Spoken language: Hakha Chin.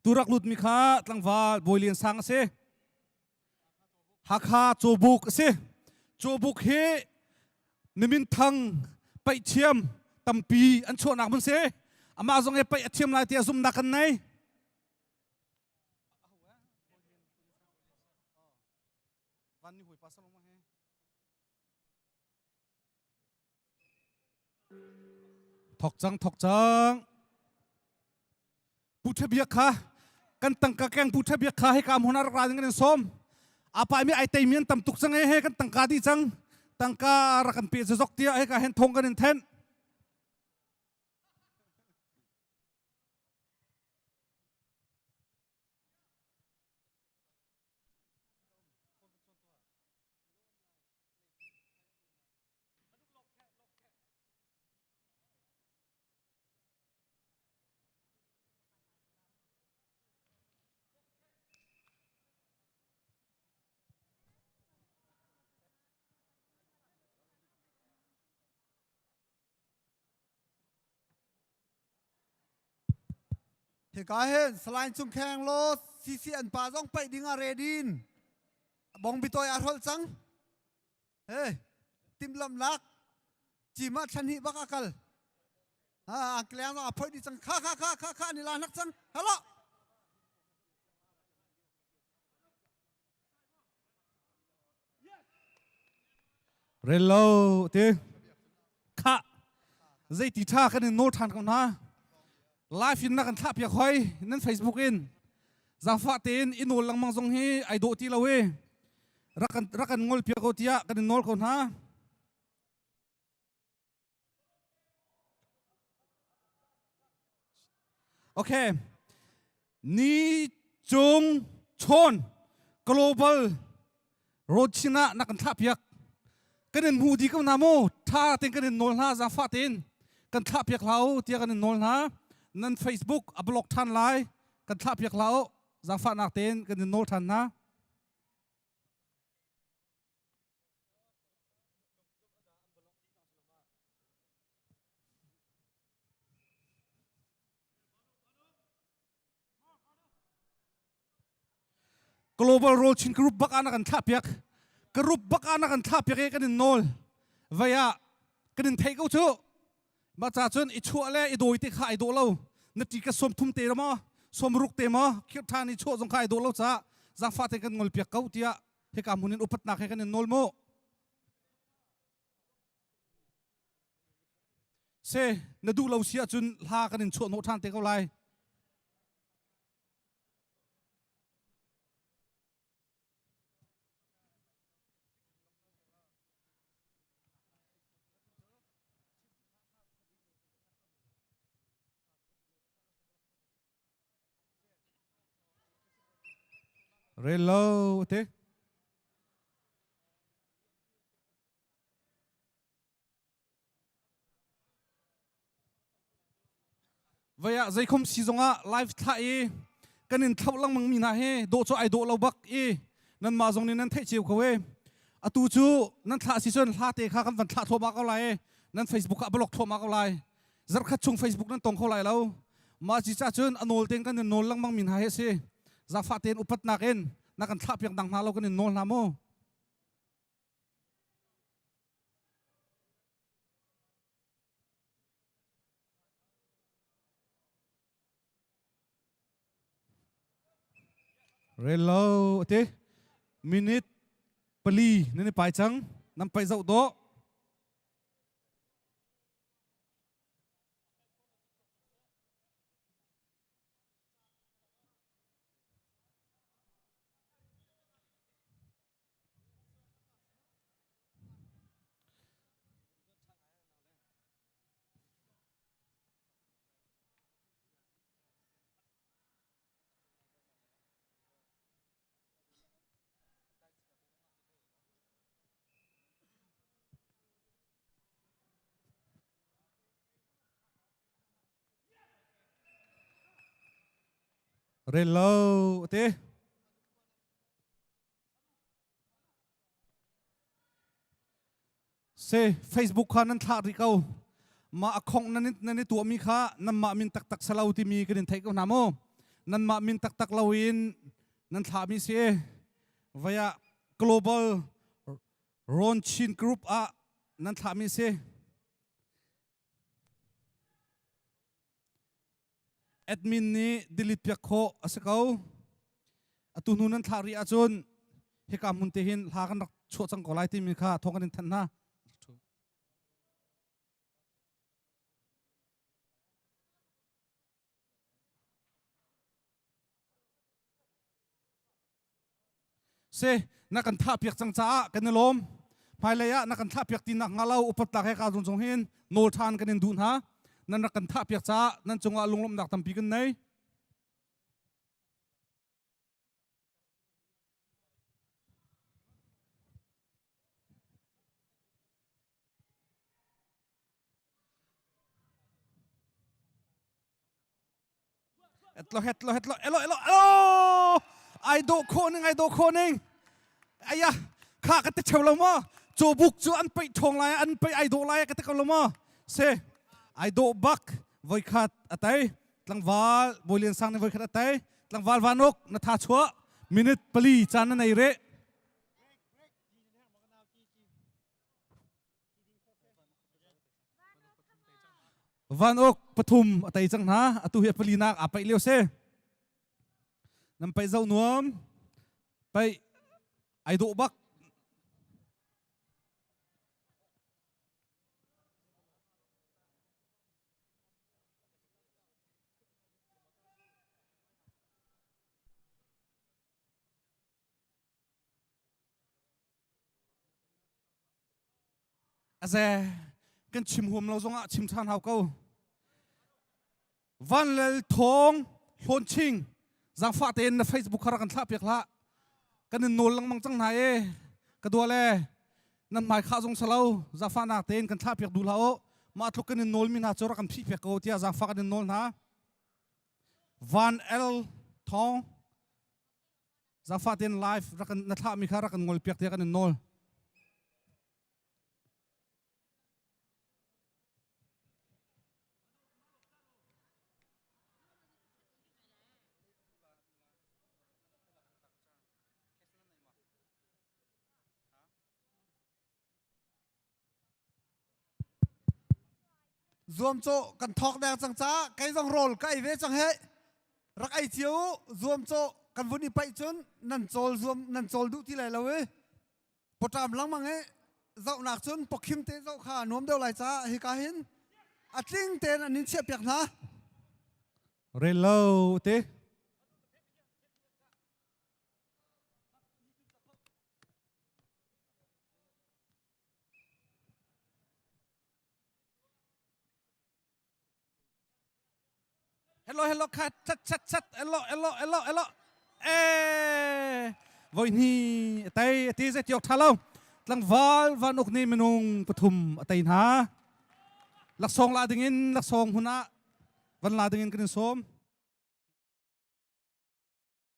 Turak lut mi kha tlangval Bawi Lian Sang a si. Hakha Cawbuk a si. Cawbuk hi nimin thang paih thiam tampi an chuahnak hmun si. Amah zong hi paih a thiam lai tiah zumhnak kan nei. Thok cang, thok cang. Pu Ṭha Biak kha kan tangka keng Pu Ṭha Biak kha hika hmun ah rak ra ding kan in sawm. A pai mi ai tei mi an tam tuk cang e he kan tangka dih cang. Tangka rak kan pe zok tiah hika hen thong kan in thenh. Hika hin Salai Cung Kheng law CC an pa zong paih ding ah ready in bong bitawi a hrolh cang. Hey, timhlamhnak cima thlan hi bak a kal. Ha, kleng zong a phoih dih cang. Kha kha kha kha kha ni la hnak cang. Hello. Relo te kha zeiti tha kan in nawl than ko hna live in na kan thlah piak hoi nan Facebook in zangfah tein i nawl lengmang zong hi ai dawh ti lo e rak kan ngol piak ko tiah kan in nawl ko hna. Okay. Ni cung chawn global road chin ah na kan thlah piak. Kan in hmu di ko na mu. Tha ten kan in nawl hna zafa ten kan thlah piak hlau tiah kan in nawl hna. Nan Facebook a block than lai. Kan thlah piak hlau. Zafa nak ten kan in nawl than hna. Global Role Chin Group bak ah na kan thlah piak. Group bak ah na kan thlah piak i kan in nawl. Vai ah kan in theih ko cu. Mah ca cun i chuah le i dawi te kha ai dawh lo. Na ṭi ka sawm thum te maw sawm ruk te maw khirh ṭhan i chuah zong kha ai dawh lo caah zaangfah te kan ngol piak ko tiah hika hmun in upatnak he kan in nawl mu. Se na duh lo si ahcun hla kan in chuah hnawh ṭhan te ko lai. Rel lo te. Vai ah zeikhom si zongah live thlah i kan in thlauh lengmang mi hna hi dawh cu ai dawh lo bak i nanmah zong nih nan theih cio ko e. Atu cu nan thlah si cun hla te kha kan van thlah thluahmah ko lai i nan Facebook ah blog thluahmah ko lai. Zarkhat chung Facebook nan tong kho lai lo. Mah ci ca cun a nawl tein kan in nawl lengmang mi hna hi a si. Zaangfah tein upatnak in na kan thlah piak dang hna lo kan in nawl hna mu. Rel lo ati minute pali nan i pai cang nan pai zoh dawh. Rel lo te. Se Facebook kha nan thlah rih ko. Mah a khong nan nan i tuahmi kha nanmah min taktak salo timi kan in theih ko hna mu. Nanmah min taktak loin nan thlahmi si. Vaya Global Ron Chin Group ah nan thlahmi si. Admin nih delete piak khawh a si ko. Atu hnu nan thlah rih ahcun hika hmun te hin hla kan rak chuah cang ko lai timi kha thawng kan in thanh hna. Se na kan thah piak cang caah kan i lawm. Hmailei ah na kan thlah piak ti nak hnga lo upat tlak he ka zung chung hin nawl ṭhan kan in duh hna. Nan rak kan thah piak caah nan cungah lunglawmhnak tampi kan nei. Etlo hetlo hetlo elo elo elo ai do kho ning ai do kho ning aya kha ka te cheu lo ma chobuk chu an pei thong lai an pei ai do lai ka te ko lo ma se ai do bak voi khat atai tlangval Bawilian Sang nih voi khat atai tlangval vanok na tha chua minute pali caan na nei re Van ok pathum a tei cang hna atu hi pali nak aa paih lio si nan paih zo nuam paih ai dawh bak Aze kan chim huam lo zongah chim ṭhan hau ko. Van Lal Thawng Hlawn Ching zaangfah tein na Facebook kha rak kan thlah piak hlah. Kan in nawl lengmang cang hna e. Ka dua le nan hmai khah zong salo zaangfahnak tein kan thlah piak duh hlah u. Mah tluk kan in nawl mi hna cu rak kan phih piak ko tiah zaangfah kan in nawl hna. Van L Thawng Zaangfah tein live rak kan na thlahmi kha rak kan ngol piak tiah kan in nawl. Zuamcawh kan thawk deng cang caah kei zong rawl ka ei ve cang he. Rak ei cio u. Zuamcawh kan vun i paih cun nan cawl zuam nan cawl duh ti lai lo i pawṭam lengmang i zohnak cun pawkhim te zoh kha nuam deuh lai caah hika hin a tling tein an in chiah piak hna. Rel lo te. Hello hello khat chat chat chat hello hello hello hello eh voi ni tai ti ze tiok tha lo tlangval van uk ni minung pathum atai hna laksong la ding in laksong huna van la ding in kan in som.